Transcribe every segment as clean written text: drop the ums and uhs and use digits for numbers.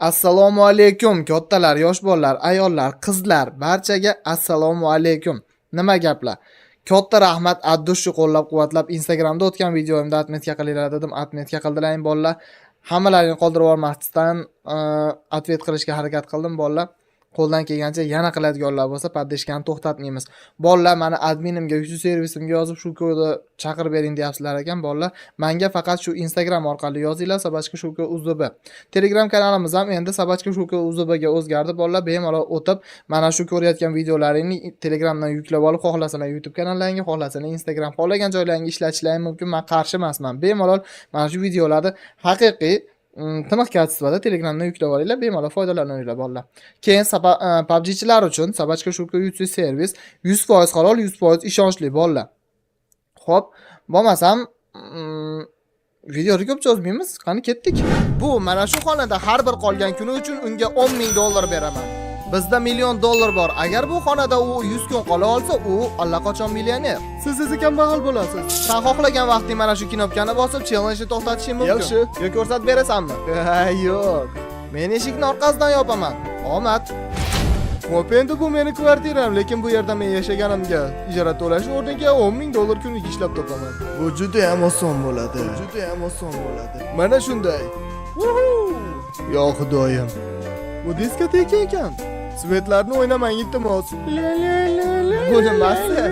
Assalomu alaykum kattalar, yosh bolalar, ayollar, qizlar, barchaga assalomu alaykum. Nima gaplar? Katta rahmat Addushni qo'llab-quvvatlab Instagramda o'tgan videomda отметка qilinglar dedim, отметка qildilaring bolalar. Hammalaringni qoldirib yubormasdan ответ qilishga harakat qildim bolalar. Qo'ldan kelgancha yana qiladiganlar bo'lsa, поддержка ni to'xtatmaymiz. Bolalar mani adminimga, YouTube servisimga yozib shu kodni chaqirib bering deyapsizlar ekan bolalar. Menga faqat shu Instagram orqali yozinglar, Собачка Shuka UZB. Telegram kanalimiz ham endi Собачка Shuka UZB ga o'zgardi bolalar. Bemalol o'tib, mana shu ko'rayotgan videolaringni Telegramdan yuklab olib, xohlasalar YouTube kanallaringga, xohlasalar Instagram, xohlagan joylaringga ishlatishlaring mumkin. Men qarshi emasman. Bemalol mana shu videolarni haqiqiy tiniq качество da Telegramdan yuklab olinglar, bemalol foydalaninglar bolalar. Keyin PUBGchilar uchun Собачка Shuka YouTube servis 100% halol, 100% ishonchli bolalar. Xo'p, bo'lmasam videoni ko'p cho'zmaymiz. Qani ketdik. Bu mana shu xonada har bir qolgan kuni uchun unga 10 ming dollar beraman. Bizda million dollar bor. Agar bu xonada u 100 kun qola olsa, u allaqachon millioner. Siz esa kambag'al bo'lasiz. San xohlagan vaqting mana shu knopkani bosib challenge to'xtatishing mumkin. Yaxshi. Yo ko'rsatib berasanmi? Ha, yo'q. Men eshikni orqasidan yopaman. Omad. Xo'p, endi bu meni kvartiram, lekin bu yerda men yashaganimga ijara to'lash o'rniga 10 ming dollar kuniga ishlab topaman. Bu juda ham oson bo'ladi. Bu juda ham oson bo'ladi. Mana shunday. Yo xudoyim. Bu diskoteka ekan. Свет larni o'ynamang iltimos. La la la la. Bu nimasi?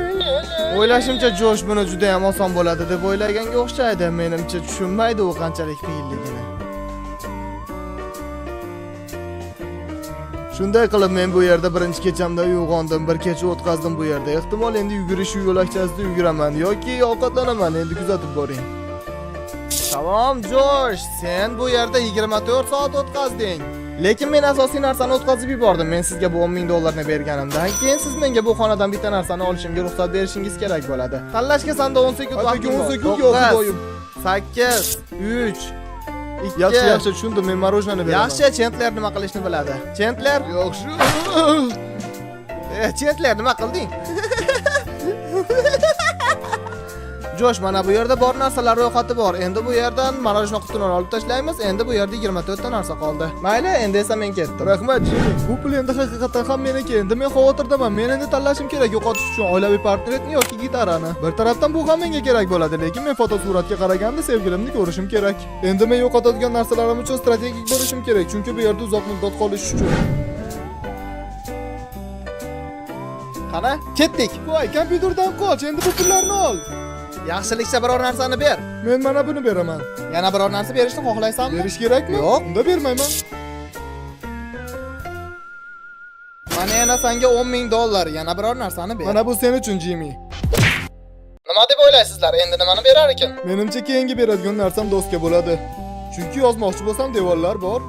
O'ylashimcha Josh buni juda ham oson bo'ladi deb o'ylaganga o'xshaydi. Menimcha tushunmaydi u qanchalik qiyinligini. Shunday qilib men bu yerda birinchi kechamda uyg'ondim, bir kecha o'tkazdim bu yerda. Ehtimol endi yugurish yo'lakchasida yuguraman yoki ovqatlanaman. Endi kuzatib boring. Tamom, Josh, sen bu yerda 24 soat o'tkazding. Lekin men asosiy narsani o'tkazib yubordim. Men sizga bu 10 ming dollarni berganimdan keyin siz menga bu xonadan bitta narsani olishimga ruxsat berishingiz kerak bo'ladi. Tanlashga senda 10 sekund Atigi vaqting 10 bor. sekund yo'q, xudoyim. 8, 3, 2. Yaxshi, yaxshi tushundim. Men мороженое beraman. Yaxshi, Chandler nima qilishni biladi. Chandler, Yaxshi. Chandler nima qilding? Josh, mana bu yerda bor narsalar ro'yxati bor. Endi bu yerdan мороженое qutini olib tashlaymiz. Endi bu yerda 24 ta narsa qoldi. Mayli, endi esa men ketdim. Rahmat, Jimmy. Bu pul endi haqiqatan ham meniki. Endi men xavotirdaman. Men endi tanlashim kerak yo'qotish uchun oilaviy portretni yoki gitarani. Bir tarafdan bu ham menga kerak bo'ladi, lekin men fotosuratga qaraganda sevgilimni ko'rishim kerak. Endi men yo'qotadigan narsalarim uchun strategik bo'lishim kerak, chunki bu yerda uzoq muddat qolish uchun. Qani, ketdik. Voy, kompyuterdan qoch, endi bu pullarni ol. Yaxshilikcha biror narsani ber. Men mana buni beraman. Yana biror narsa berishni xohlaysanmi? Berish kerakmi? Yo'q. Unda bermayman. Mana yana senga 10 ming dollar, yana biror narsani ber. Mana bu sen uchun, Jimmy. Nima deb o'ylaysizlar? Endi nimani berar ekan? Menimcha keyingi beradigan narsam doska bo'ladi. Chunki yozmoqchi bo'lsam devorlar bor.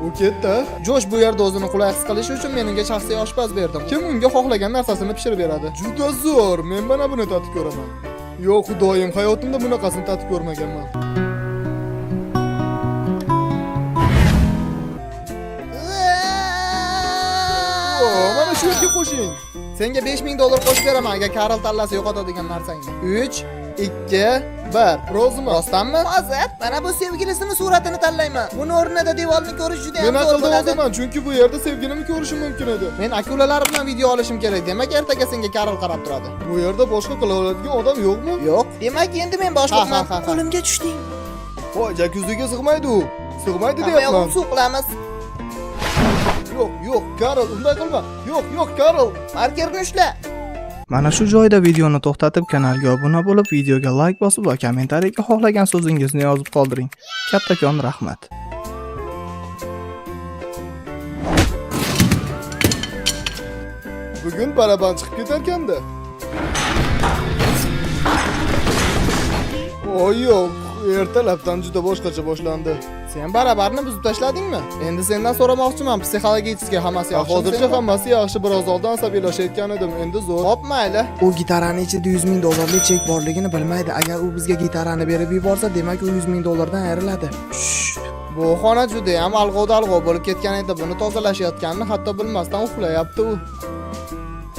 U ketdi. Josh bu yerda o'zini qulay his qilishi uchun men unga shaxsiy oshpaz berdim. Kim unga xohlagan narsasini pishirib beradi. Juda zo'r. Men mana buni tatib ko'raman. Yo'q, xudoyim, hayotimda bunaqasini tatib ko'rmaganman. O, mana shu yerga qo'shing. Senga 5000 dollar qo'shib beraman agar Karl tanlasa yo'qotadigan narsangni. 3 2 1. Roziman. Rostdanmi? Hozir mana bu sevgilisini suratini tanlayman. Buni o'rnida devorni ko'rish juda Men ham zo'r aqlda bo'ladi. ozaman, chunki bu yerda sevgilimni ko'rishim mumkin edi. Men akulalar bilan video olishim kerak. Demak, ertaga senga Karl qarab turadi. Bu yerda boshqa qila oladigan odam yo'qmi? Yo'q. Demak, endi men boshliqman. Ha, ha, ha, ha. Qo'limga tushding. Voy, jakuziga sig'maydi u. Sig'maydi Hamma deyapman. yo'q, suv qilamiz. Yo'q, yo'q, Karl, unday qilma. Yo'q, yo'q, Karl. Markerni ushla. Mana shu joyda videoni to'xtatib, kanalga obuna bo'lib, videoga like bosib va kommentariyaga xohlagan so'zingizni yozib qoldiring. Kattakon rahmat. Bugun baraban chiqib ketarkanda. Oy yo'q, ertalabdan juda boshqacha boshlandi. Sen barabarni buzib tashladingmi? Endi sendan so'ramoqchiman, psixologически hammasi Ya, yaxshimi hozircha senda? hammasi yaxshi, biroz oldin asabiylashayotgan edim, endi zo'r. Hop, mayli. U gitarani ichida 100 ming dollarlik chek borligini bilmaydi. Agar u bizga gitarani berib yuborsa, demak u 100 ming dollardan ayriladi. Shh. Bu xona juda ham alg'ov-dalg'ov bo'lib ketgan edi. Buni tozalashayotganini hatto bilmasdan uxlayapti u.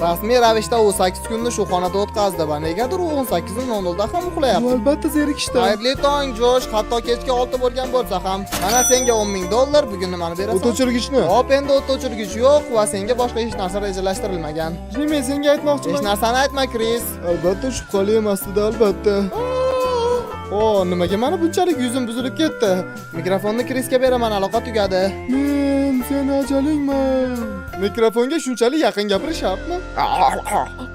Rasmiy ravishda u 8 kunni shu xonada o'tkazdi va negadir u 18:00 da ham uxlayapti. Bu albatta zerikishdan. Xayrli tong, Josh, hatto kechki 6 bo'lgan bo'lsa ham. Mana senga 10 ming dollar, bugun nimani berasan? O't o'chirgichni. Hop, endi o't o'chirgich yo'q va senga boshqa hech narsa rejalashtirilmagan. Jimmy, senga aytmoqchiman. Hech narsani aytma, Chris. Albatta shubhali emasdi, albatta. O, nimaga mani bunchalik yuzim buzilib ketdi? Mikrofonni Chrisga beraman, aloqa tugadi. Men seni ajalingman. Mikrofonga shunchalik yaqin gapirish shartmi?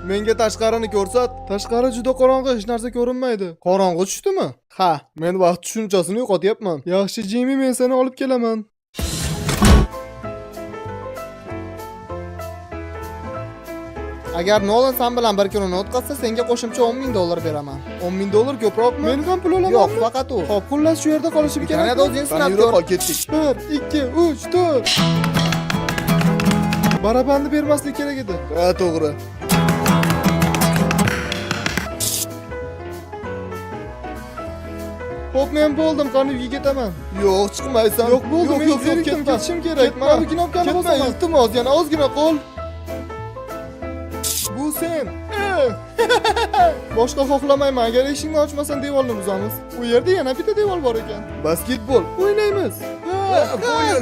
Menga tashqarini ko'rsat. Tashqari juda qorong'i, hech narsa ko'rinmaydi. Qorong'i tushdimi? Ha, Men vaqt tushunchasini yo'qotyapman. Yaxshi, Jimmy, men seni olib kelaman. Agar Nolan san bilan bir kunini o'tkazsa, senga qo'shimcha 10 ming dollar beraman. 10 ming dollar ko'proqmi? Men ham pul olamanmi? Yo'q, faqat u. Xo'p, xullas shu yerda qolishim kerak. Britaniyada o'zing sinab ko'r. Ketdik. 1 2 3 4. Barabanni bermaslik kerak edi. Ha, to'g'ri. Xo'p, men bo'ldim, qani uyga ketaman. Yo'q, chiqmaysan. Yo'q, bo'ldim, yo'q, yo'q, yo'q, ketma. Ketishim kerak. Mana bu knopkani bosaman. Iltimos, yana ozgina qol. Bu sen. Boshqa xohlamayman. Agar eshikni ochmasan devorni buzamiz. U yerda yana bitta devor bor ekan. Basketbol o'ynaymiz. Qo'yin.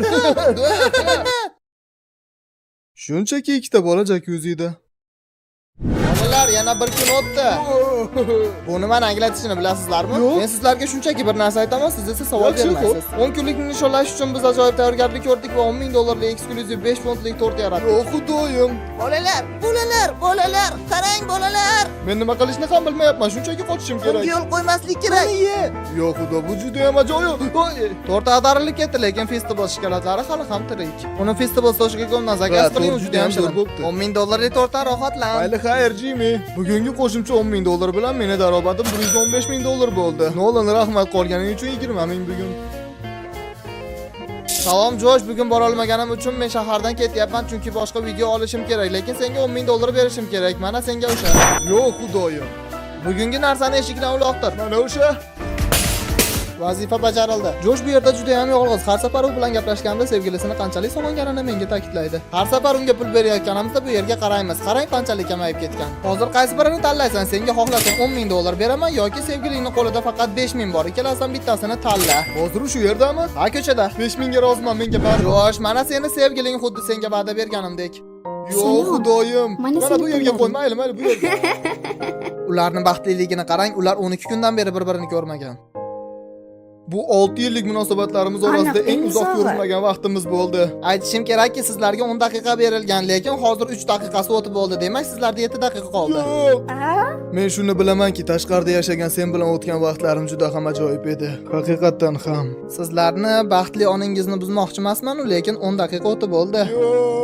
Shunchaki ikkita bola jakuzida. Bolalar, yana bir kun o'tdi. Bu nimani anglatishini bilasizlarmi? Yo'q. Men sizlarga shunchaki bir narsa aytaman, siz esa savol Yaxshi, bermaysiz. 10 kunlikni nishonlash uchun biz ajoyib tayyorgarlik ko'rdik va 10 ming dollarlik eksklyuziv 5 funtlik tort yaratdik. Yo'q, xudoyim. Bolalar, bolalar, bolalar, qarang bolalar. Men nima qilishni ham bilmayapman. Shunchaki qochishim kerak. Bunga yo'l qo'ymaslik kerak. Yo'q, xudo, bu juda ham ajoyib. Voy. Tort ag'darilib ketdi, lekin festival shokoladlari hali ham tirik. Uni festival.comdan zakaz Ha, qiling, tort u juda juda ham ham zo'r shirin. bo'pti. 10 ming dollarlik tortdan rohatlan. Mayli, xayr, Jimmy. Bugungi qo'shimcha 10 ming dollar bilan meni daromadim 115 ming dollar bo'ldi. Nolan, rahmat qolganing uchun 20 ming bugun. Salom Josh, bugun bora olmaganim uchun men shahardan ketyapman, chunki boshqa video olishim kerak, lekin senga 10 ming dollar berishim kerak. Mana senga o'sha. Yo'q, xudoyim. Bugungi narsani eshikdan uloqtir. Mana o'sha. Vazifa bajarildi. Josh bu yerda juda ham yolg'iz. Har safar u bilan gaplashganimda sevgilisini qanchalik sog'inganini menga ta'kidlaydi. Har safar unga pul berayotganimizda bu yerga qaraymiz. Qarang qanchalik kamayib ketgan. Hozir qaysi birini tanlaysan? Senga xohlasang 10 ming dollar beraman yoki sevgilingni qo'lida faqat 5 ming bor. Ikkalasidan bittasini tanla. Hozir u shu yerdami? Ha, ko'chada. 5 mingga roziman, menga baribir. Josh, mana seni sevgiling xuddi senga va'da berganimdek. Yo'q, Salom. xudoyim. Mana Mana seni bu yerga pullaring. qo'y, mayli, mayli, bu yerga. Ularning baxtliligini qarang, ular 12 kundan beri bir-birini ko'rmagan. Bu 6 yillik munosabatlarimiz orasida Aniq, eng eng uzoq uzog'i. ko'rishmagan vaqtimiz bo'ldi. Aytishim kerakki, sizlarga 10 daqiqa berilgan, lekin hozir 3 daqiqasi o'tib bo'ldi. Demak, sizlarda 7 daqiqa qoldi. Yo'q. Men shuni bilamanki, tashqarida yashagan sen bilan o'tgan vaqtlarim juda ham ajoyib edi. Haqiqatdan ham. Sizlarni baxtli oningizni buzmoqchi emasman, lekin 10 daqiqa o'tib bo'ldi. Yo'q.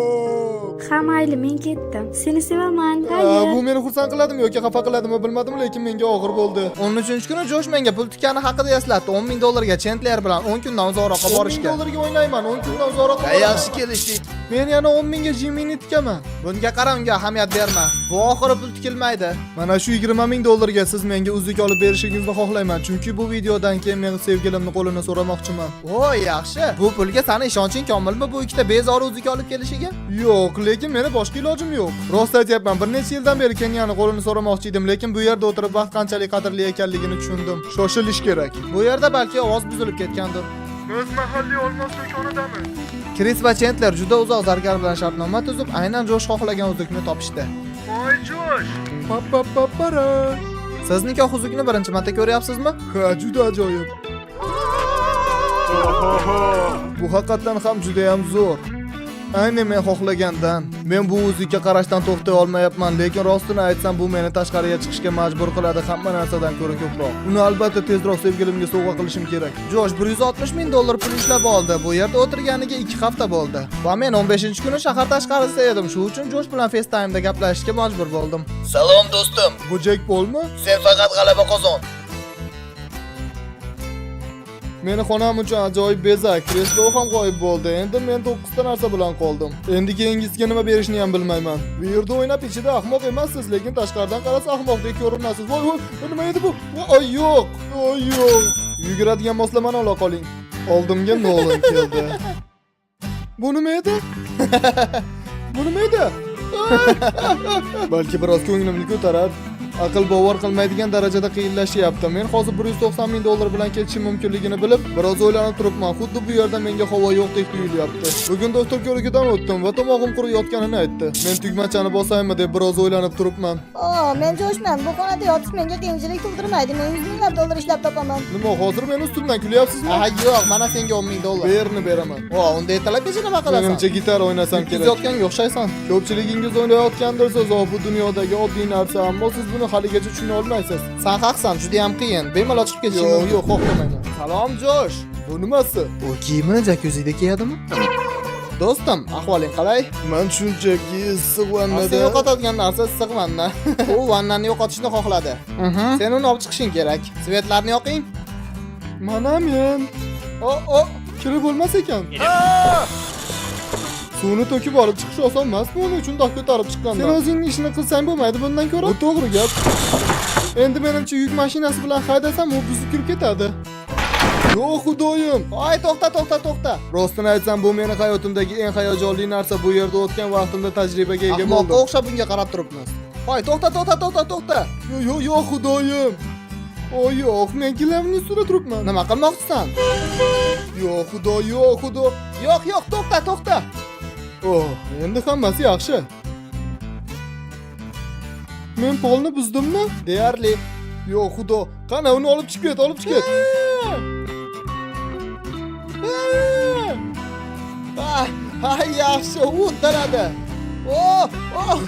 Ha, mayli, men ketdim. Seni sevaman. Aa, Xayr. bu meni xursand qiladimi yoki xafa qiladimi bilmadim, lekin menga og'ir bo'ldi. 13-kuni Josh menga pul tikkani haqida eslatdi. 10 ming dollarga Chandler bilan 10 kundan uzoqroqqa 10 ming borishga. dollarga o'ynayman, 10 kundan uzoqroqqa. Ha, boraman. yaxshi kelishdik. Men yana 10 mingga Jimmyni tikaman. Bunga qara, unga ahamiyat berma. Bu oxiri pul tikilmaydi. Mana shu 20 ming dollarga siz menga uzuk olib berishingizni xohlayman, chunki bu videodan keyin men sevgilimni qo'lini so'ramoqchiman. O, yaxshi. Bu pulga sani ishonching komilmi bu ikkita bezori uzuk olib kelishiga? Yo'q, lekin meni boshqa ilojim yo'q. Rost aytyapman, bir necha yildan beri Kenyani qo'lini so'ramoqchi edim, lekin bu yerda o'tirib vaqt qanchalik qadrli ekanligini tushundim. Shoshilish kerak. Bu yerda balki ovoz buzilib ketgandir. Biz mahalliy olmos do'konidamiz. Chris va Chandler juda uzoq zargar bilan shartnoma tuzib, aynan Josh xohlagan uzukni topishdi. Voy Josh. Pa pa pa para. Siz nikoh uzukni birinchi marta ko'ryapsizmi? Ha, juda ajoyib. Bu haqiqatdan ham juda ham zo'r. Ayni men xohlagandan. Men bu uzukka qarashdan to'xtay olmayapman, lekin rostini aytsam bu meni tashqariga chiqishga majbur qiladi hamma narsadan ko'ra ko'proq. Uni albatta tezroq sevgilimga sovg'a qilishim kerak. Josh 160 ming dollar pul ishlab oldi. Bu yerda o'tirganiga 2 hafta bo'ldi. Va men 15-kuni shahar tashqarisida edim. Shu uchun Josh bilan FaceTime'da gaplashishga majbur bo'ldim. Salom do'stim. Bu Jek Polmi? Sen faqat g'alaba qozon. Meni xonam uchun ajoyib bezak, kreslo ham g'oyib bo'ldi. Endi men 9 ta narsa bilan qoldim. Endi keyingisiga nima berishni ham bilmayman. Bu yerda o'ynab ichida ahmoq emassiz, lekin tashqaridan qarasa ahmoqdek ko'rinasiz. Voy voy, bu nima edi bu? Voy yo'q, voy yo'q. Yuguradigan moslamani ola qoling. Oldimga Nolan keldi. Bu nima edi? Bu nima edi? Balki biroz ko'nglimni ko'tarar. Aql bovar qilmaydigan darajada qiyinlashyapti. Men hozir 190 ming dollar bilan ketishim mumkinligini bilib, biroz o'ylanib turibman. Xuddi bu yerda menga havo yo'qdek tuyulyapti. Bugun doktor ko'rigidan o'tdim va tomog'im quriyotganini aytdi. Men tugmachani bosaymi deb biroz o'ylanib turibman. O, men Joshman. Bu xonada yotish menga qiyinchilik tug'dirmaydi. Men 100 minglab dollar ishlab topaman. Nima, hozir meni ustimdan kulyapsizmi? Ha, yo'q, mana senga 10 ming dollar. Berni beraman. O, unda ertalabgacha nima qilasan? Menimcha gitara o'ynasam kerak. Yotganga o'xshaysan. Ko'pchiligingiz o'ylayotgandirsiz, "O, bu dunyodagi oddiy narsa, ammo siz buni haligacha tushuna olmaysiz." San haqsan, juda ham qiyin. Bemalol chiqib ketishing Yo'q, mumkin. yo'q, xohlamayman. Salom, Josh. Bu nimasi? U kiyimini jakuzida kiyadimi? Do'stim, ahvoling qalay? Man shunchaki issiq vannada. Sen yo'qotadigan narsa issiq vanna. U vannani yo'qotishni xohladi. Sen uni olib chiqishing kerak. Svetlarni yoqing. Mana men. O, o, Kiri bo'lmas ekan. Suvni to'kib olib chiqish oson emasmi? Uni shundoq ko'tarib chiqqanda. Sen o'zingning ishini qilsang bo'lmaydi bundan ko'ra. Bu to'g'ri gap. Endi menimcha yuk mashinasi bilan haydasam u buzib kirib ketadi. Yo'q, xudoyim. Oy, to'xta, to'xta, to'xta. Rostini aytsam, bu meni hayotimdagi eng hayajonli narsa. Bu yerda o'tgan vaqtimda tajribaga ega Ahmoqqa bo'ldim. o'xshab bunga qarab turibmiz. Oy, to'xta, to'xta, to'xta, to'xta. Yo'q, yo'q, yo'q, xudoyim. O yo'q, men gilamning ustida turibman. Nima qilmoqchisan? Yo'q, xudo, yo'q, xudo. Yo'q, yo'q, to'xta, to'xta. Oh, endi hammasi yaxshi. Men polni buzdimmi? Deyarli. Yo'q, xudo. Qani, uni olib chiqib ket, olib chiqib ket. Ah, ha, yaxshi, u uddaladi. Oh, oh.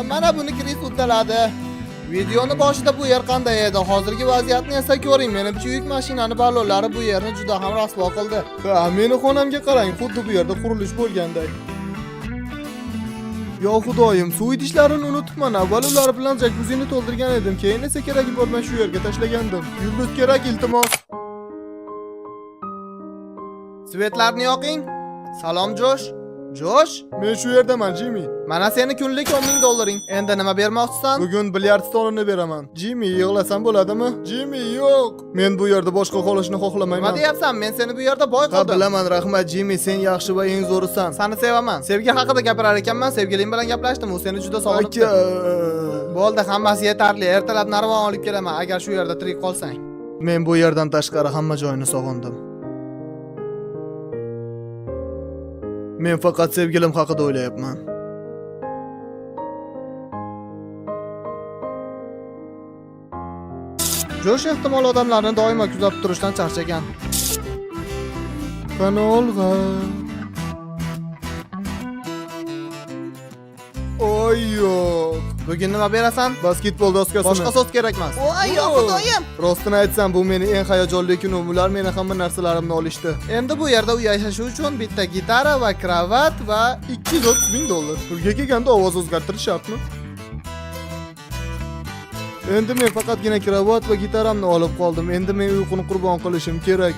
Mana buni Kris uddaladi. Videoni boshida bu yer qanday edi? Hozirgi vaziyatni esa ko'ring. Menimcha yuk mashinani ballonlari bu yerni juda ham rasvo qildi. Ha, meni xonamga qarang, xuddi bu yerda qurilish bo'lganday. Yo xudoyim, suv idishlarini unutibman. Avval ular bilan jakuzini to'ldirgan edim, keyin esa keragi bo'lmay shu yerga tashlagandim. Yulduz kerak, iltimos. Svetlarni yoqing. Salom Josh. Josh, Men shu yerdaman, Jimmy. mana seni kunlik 10 ming dollaring. Endi nima bermoqchisan? Bugun bilyard stolini beraman. Jimmy, yig'lasam bo'ladimi? Jimmy, yo'q. Men bu yerda boshqa qolishni xohlamayman. Nima deyapsan? Men seni bu yerda boy Ha, qildim. bilaman, rahmat Jimmy, sen yaxshi va eng zo'risan. Seni sevaman. Sevgi haqida gapirar ekanman, sevgilim bilan gaplashdim. U seni juda sog'inibdi. Aka. Bo'ldi, hammasi yetarli. Ertalab narvon olib kelaman agar shu yerda tirik qolsang. Men bu yerdan tashqari hamma joyni sog'indim. Men faqat sevgilim haqida o'ylayapman. Josh ehtimol odamlarni doimo kuzatib turishdan charchagan. Qani olg'a. Oy yo'q. Bugun nima berasan? Basketbol doskasini. Boshqa so'z kerak emas. Voy, yo xudoyim. Rostini aytsam, bu meni eng hayajonli kunim. Ular meni hamma narsalarimni olishdi. Endi bu yerda u yashashi uchun bitta gitara va kravat va 230 ming dollar. Pulga kelganda ovoz o'zgartirish shartmi? Endi men faqatgina kravat va gitaramni olib qoldim. Endi men uyquni qurbon qilishim kerak.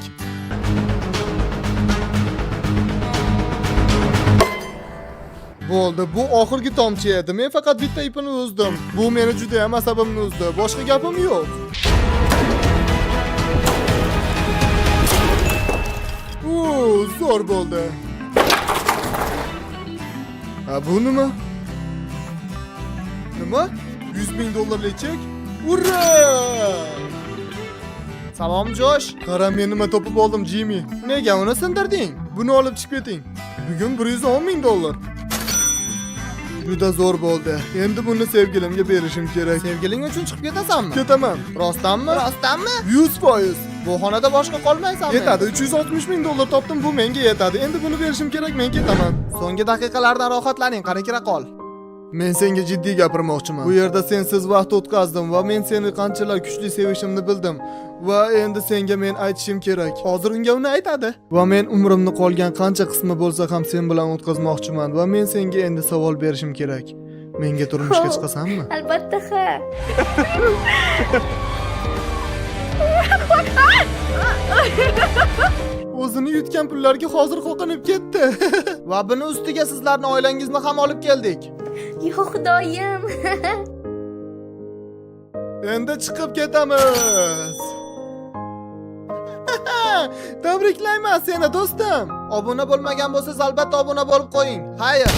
Bo'ldi, bu oxirgi tomchi edi. Men faqat bitta ipini uzdim. Bu meni juda ham asabimni uzdi. Boshqa gapim yo'q. U, zo'r bo'ldi. Ha, bu nima? Nima? 100 ming dollarlik chek? Ura! Salom Josh. Qara, men nima topib oldim, Jimmy. Nega uni sindirding? Buni olib chiqib keting. Bugun 110 ming dollar. Juda zo'r bo'ldi. Endi buni sevgilimga berishim kerak. Sevgiling uchun chiqib ketasanmi? Ketaman. Rostdanmi? Rostdanmi? 100%. Bu xonada boshqa qolmaysanmi? Yetadi. 360 ming dollar topdim, bu menga yetadi. Endi buni berishim kerak, men ketaman. So'nggi daqiqalardan rohatlaning, qani kira qol. Men senga jiddiy gapirmoqchiman. Bu yerda sensiz vaqt o'tkazdim va men seni qanchalar kuchli sevishimni bildim va endi senga men aytishim kerak. Hozir unga uni aytadi. Va men umrimni qolgan qancha qismi bo'lsa ham sen bilan o'tkazmoqchiman va men senga endi savol berishim kerak. Menga turmushga chiqasanmi? Albatta ha. O'zini yutgan pullarga hozir qoqinib ketdi. Va buni ustiga sizlarni oilangizni ham olib keldik. Yo xudoyim. Endi chiqib ketamiz. Tabriklayman seni do'stim. Obuna bo'lmagan bo'lsangiz albatta obuna bo'lib qo'ying. Xayr.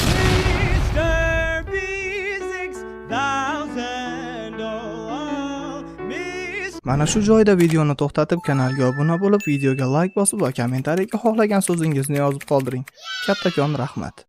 Mana shu joyda videoni to'xtatib, kanalga obuna bo'lib, videoga like bosib va kommentariyga xohlagan so'zingizni yozib qoldiring. Kattakon rahmat.